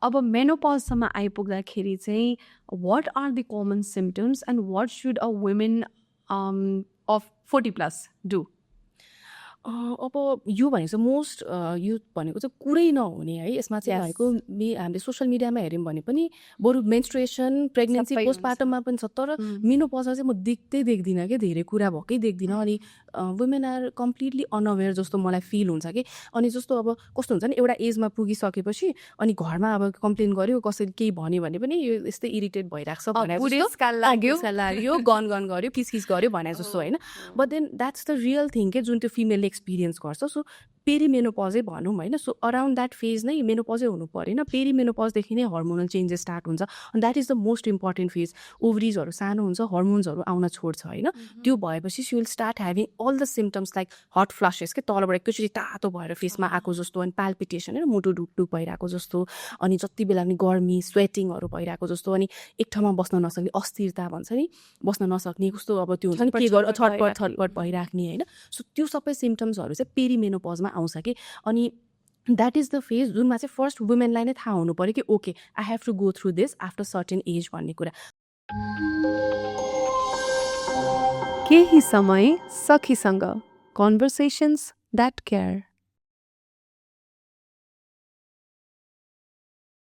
अब मेनोपजसम्म आइपुग्दाखेरि चाहिँ what are the common symptoms and what should a women of 40+ do? अब यो भनेको चाहिँ मोस्ट यो भनेको चाहिँ कुरै नहुने है यसमा चाहिँ Yes. भनेको हामीले सोसियल मिडियामा हेऱ्यौँ भने पनि बरु मेन्स्ट्रुएसन प्रेग्नेन्सी सबै पोस्टपार्टममा पनि छ तर मेनोपजमा चाहिँ म देख्दिनँ कि धेरै कुरा भएकै देख्दिनँ अनि वुमेन आर कम्प्लिटली अनअवेयर जस्तो मलाई फिल हुन्छ कि अनि जस्तो अब कस्तो हुन्छ नि एउटा एजमा पुगिसकेपछि अनि घरमा अब कम्प्लेन गर्यो कसैले केही भन्यो भने पनि यो यस्तै इरिटेट भइरहेको छ भने लाग्यो गन गर्यो किस गर्यो भने जस्तो होइन but then that's the real thing के जुन त्यो फिमेलले एक्सपिरियन्स गर्छ सो पेरिमेनोपजै भनौँ होइन सो अराउन्ड द्याट फेज नै मेनोपजै हुनु परेन पेरिमेनोपजदेखि नै हर्मोनल चेन्जेस स्टार्ट हुन्छ अनि that is the most important phase ओभरिजहरू सानो हुन्छ हर्मोन्सहरू आउन छोड्छ होइन त्यो भएपछि she will start having all the symptoms like hot flushes के तलबाट एकैचोटि तातो भएर फेसमा आएको जस्तो अनि पाल्पिटेसन होइन मुटु ढुकढुक भइरहेको जस्तो अनि जति बेला पनि गर्मी स्वेटिङहरू भइरहेको जस्तो अनि एक ठाउँमा बस्न नसक्ने अस्थिरता भन्छ नि बस्न नसक्ने कस्तो अब त्यो हुन्छ नि के गर्नु छटपट भइराख्ने होइन सो त्यो सबै सिम्टम्सहरू चाहिँ पेरिमेनोपजमा आउँछ कि अनि द्याट इज द फेज जुनमा चाहिँ फर्स्ट वुमेनलाई नै थाहा हुनु पऱ्यो कि okay I have to go through this after certain age भन्ने कुरा केही समय सखीसँग कन्भर्सेसन्स द्याट केयर